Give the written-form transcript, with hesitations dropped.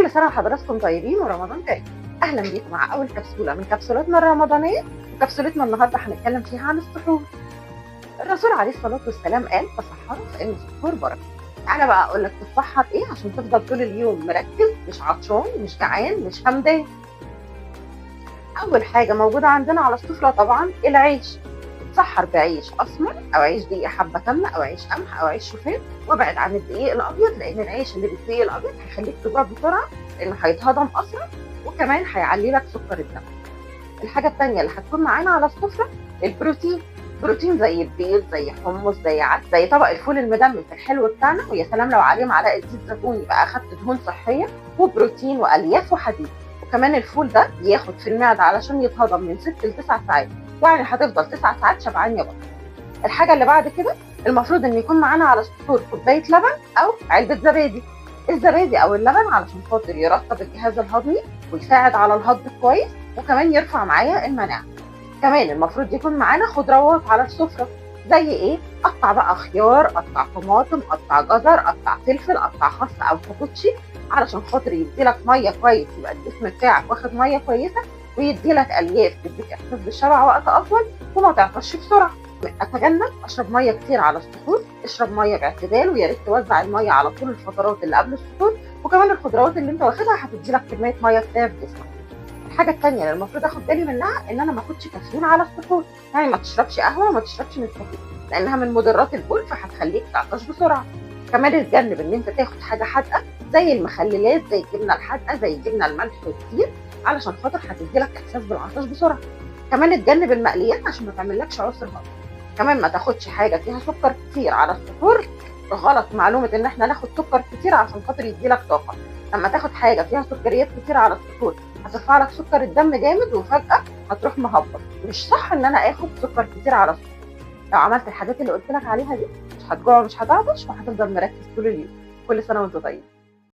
كل سنة وحضراتكم طيبين ورمضان كريم. اهلا بيكم مع اول كبسولة من كبسولاتنا الرمضانية، وكبسولتنا النهارده هنتكلم فيها عن السحور. الرسول عليه الصلاة والسلام قال: تسحروا فان السحور بركة. تعالى بقى اقول لك تتسحر ايه عشان تفضل طول اليوم مركز، مش عطشان، مش جعان، مش همدان. اول حاجة موجودة عندنا على السفرة طبعا العيش. اتسحر بعيش اسمر او عيش دقيق حبه كاملة او عيش قمح او عيش شوفان، وابعد عن الدقيق الابيض لان العيش اللي بالدقيق الابيض هيخليك تجوع بسرعة لانه هيتهضم اسرع وكمان هيعلي لك سكر الدم. الحاجة الثانية اللي هتكون معانا على السفرة البروتين. بروتين زي البيض، زي حمص، زي عدس، زي طبق الفول المدمس الحلو بتاعنا، ويا سلام لو عليه معلقه زيت زيتون يبقى اخدت دهون صحية وبروتين والياف وحديد. وكمان الفول ده بياخد في المعدة علشان يتهضم من 6 ل 9 ساعات، يعني هتفضل 9 ساعات شبعان يا بطل. الحاجة اللي بعد كده المفروض ان يكون معانا على السحور كوباية لبن او علبة زبادي. الزبادي او اللبن علشان خاطر يرطب الجهاز الهضمي ويساعد على الهضم كويس، وكمان يرفع معايا المناعة. كمان المفروض يكون معانا خضروات على السفرة، زي ايه؟ قطع بقى خيار، قطع طماطم، قطع جزر، قطع فلفل، قطع خس او كابوتشي، علشان خاطر يديلك مية كويس، يبقى الجسم بتاعك واخد مية كويسة، ويديلك الياف تديك احساس بالشبع وقت اطول وما تعطش بسرعة. اتجنب اشرب مية كتير على السحور، اشرب مية باعتدال، ويا ريت توزع المية على طول الفترات اللي قبل السحور، وكمان الخضروات اللي انت واخدها هتديلك كمية مية كفاية في جسمك. الحاجة الثانية اللي المفروض اخد بالي منها ان انا ما اخدش كافيين على السحور، يعني ما تشربش قهوة وما تشربش نسكافيه لانها من مضرات البول فهتخليك تعطش بسرعة. كمان اتجنب ان انت تاخد حاجة حادقه زي المخللات، زي الجبنة الحادقه، زي الجبنة الملح كتير، علشان خاطر هتديلك احساس بالعطش بسرعة. كمان اتجنب المقليات عشان ما تعملكش عسر هضم. كمان ما تاخدش حاجة فيها سكر كتير على السحور، غلط معلومة ان احنا ناخد سكر كتير عشان خاطر يديلك طاقة. لما تاخد حاجة فيها سكريات كتير على السحور هترفع لك سكر الدم جامد وفجاة هتروح مهبط. مش صح ان انا اخد سكر كتير على السحور. لو عملت الحاجات اللي قلت لك عليها دي مش هتجوع ومش هتعطش وهتفضل مركز طول اليوم. كل سنة وانت طيب.